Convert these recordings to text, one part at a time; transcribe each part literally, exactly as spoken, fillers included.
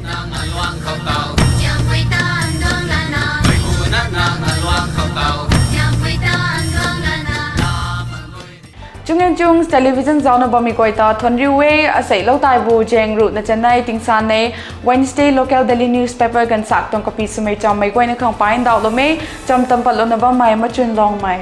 Nang aluang khou tau. Tiangpui tan duang lana. Mei pu na nang aluang khou tau. Tiangpui tan duang lana. Chung Yen Chung's Television zaucna bammei guay ta thuanc riu e. Aseihlou taibu zaeng ruhna chanei tingsan nei Wednesday local daily newspaper gansak tuang kapi swmei chammei guayna khang pai ndauhlou e. Cham tam patlouna bammei Machun Longmei.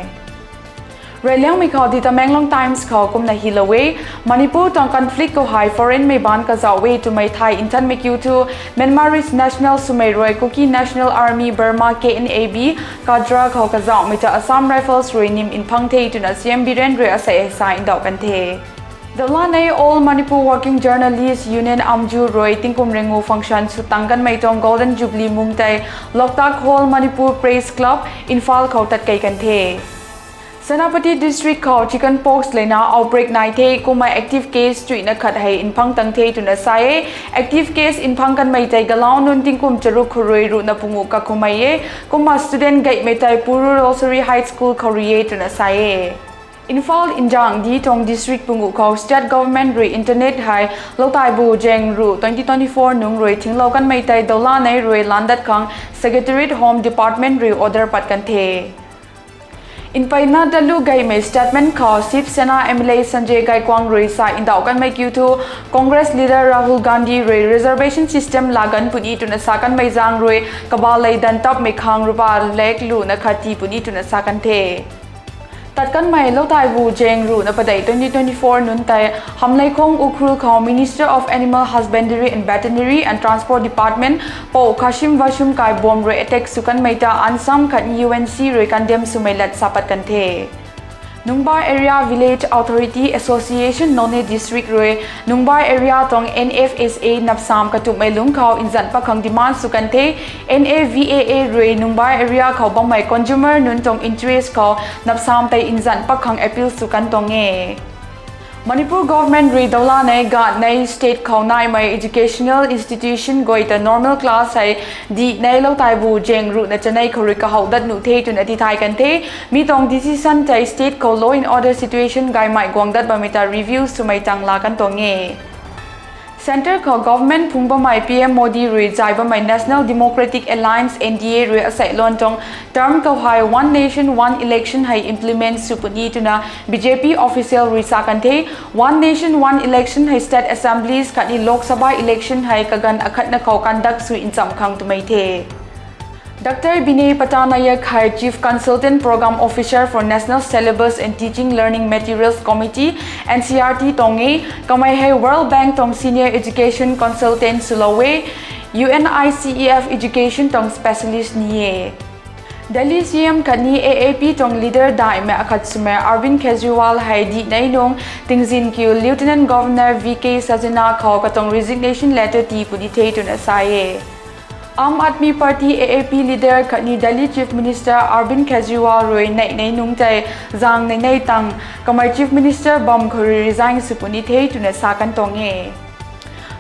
Reyliangmei khou The Tamenglong Times khou kumna hylou e. Manipur tuang conflict khou hei foreignmei baan kazauh e twmei thay nthanmei kiu thu Myanmarese national swmei rui Kuki National Army Burma, K N A B, Cadre khou kazauhmei ta Assam Rifles rui nim nphang the twna C M Biren rui asei hei sa ndauh kan the. Dawlanei All Manipur Working Journalists Union, AMJU rui tingkum ringu function sw tang kanmei tuang Golden Jubilee mung tei Loktak Hall, Manipur Press Club, Imphal khou tatkei kan the. Senapati District khou chickenpox leina outbreak nai the, kumna active case chuihna khat hei nphang tang the twna sa e. Active case nphang kanmei tei galau nunc tingkum charuk khou rui ruhna pungu kakhumei e, kumna student gaymei tei Puru Rosary High School khou rui e twna sa e. Imphal nzangdi tuang district pungu khou state government rui internet hei lou taibu zaeng ruh twenty twenty-four nungc rui thinglou kanmei tei dawlanei rui landat khang Secretariat Home Department rui order pat kan the. Npeina dalu gaymei statement khou Shiv Sena M L A Sanjay Gaikwang rui sa ndauh kanmei kiu thu Congress leader Rahul Gandhi rui reservation system laa gan puni twna sa kanmei zaeng rui kabalei dan tapmei khang rupa lak luna khat tii puni twna sa kan the. Tat kanmei lou taibu zaeng ruhna padeih twenty twenty-four nunc tei Hamleikhong Ukhrul khou Minister of Animal Husbandry and Veterinary and Transport Department Pou Khashim Vashum Kaibom rui attack sw kanmei ta ANSAM khatni U N C rui condemn swmei lat sa pat kan the. Nungbai Area Village Authority Association Noney District rui Nungbai Area tuang N F S A napsam katumei lungc khou nzan pat khang demand sw kan the. N A V A A rui Nungbai area khou bammei consumer nunc tuang interest khou napsam tei nzan pat khang appeal sw kan tuang e. Manipur government rui dawlanei ganv nei state khou naimei educational institution guay ta normal class hei dih nei lou taibu zaeng ruhna chanei khou rui kahow dat nuh the twna tithay kan the. Mi tuang decision tei state khou law and order situation gaymei guang dat bammei ta review swmei tang laa kan tuang e. Centre khou government phung bammei P M Modi rui zay bammei National Democratic Alliance, N D A rui aseiluan tuang term khou hei One Nation One Election hei implement sw puni twna B J P official rui sa kan the. One Nation One Election hei state assemblies khatni Lok Sabha election hei kaganv akhatna khou conduct sw ncham khang twmei the. Doctor Vinay Patnaik hei Chief Consultant Programme Officer for National Syllabus and Teaching Learning Materials Committee, N C E R T tuang e. Kamei hei World Bank tuang Senior Education Consultant swlou e, U N I C E F Education tuang specialist ni e. Delhi C M khatni A A P tuang leader daihmei akhat swmei Arvind Kejriwal hei dih nei nung tingzin kiu Lieutenant Governor V K Sajjan khou katuang resignation letter tii puni the twna sa e. Aam Aadmi Party, A A P leader khatni Delhi Chief Minister Arvind Kejriwal rui neih nei nungc tei zaeng nei nei tang kamei Chief Minister bam khou rui resign sw puni the twna sa kan tuang e.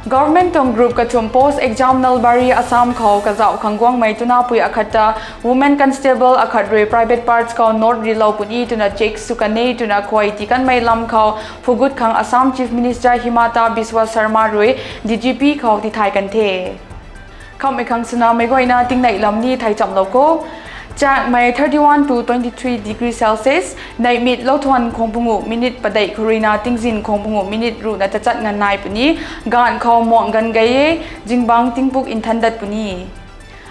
Government tuang group kathumh post exam Nalbari, Assam khou kazauh khang guangmei twna pui akhat ta women constable akhat rui private parts khou note rilou puni twna check sw kan e twna khuay tii kanmei lam khou phugut khang Assam Chief Minister Himanta Biswa Sarma rui D G P khou tithay kan the. Khamhmei khang swna meic guayna tingneih lam ni thei chamlou kho. Changmei thirty-one to twenty-three degree Celsius, neihmit lou thuan khang pungu minute padeih khou ruina tingzin khang pungu minute ruhna tachat ngan nai puni, ganv khou muang gan gay e, zingbangc tingpuk nthan dat puni.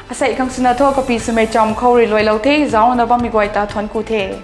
Asei khang swna thu kapi swmei cham khou rui luailou the, zaucna bammei guay ta thuanc ku the.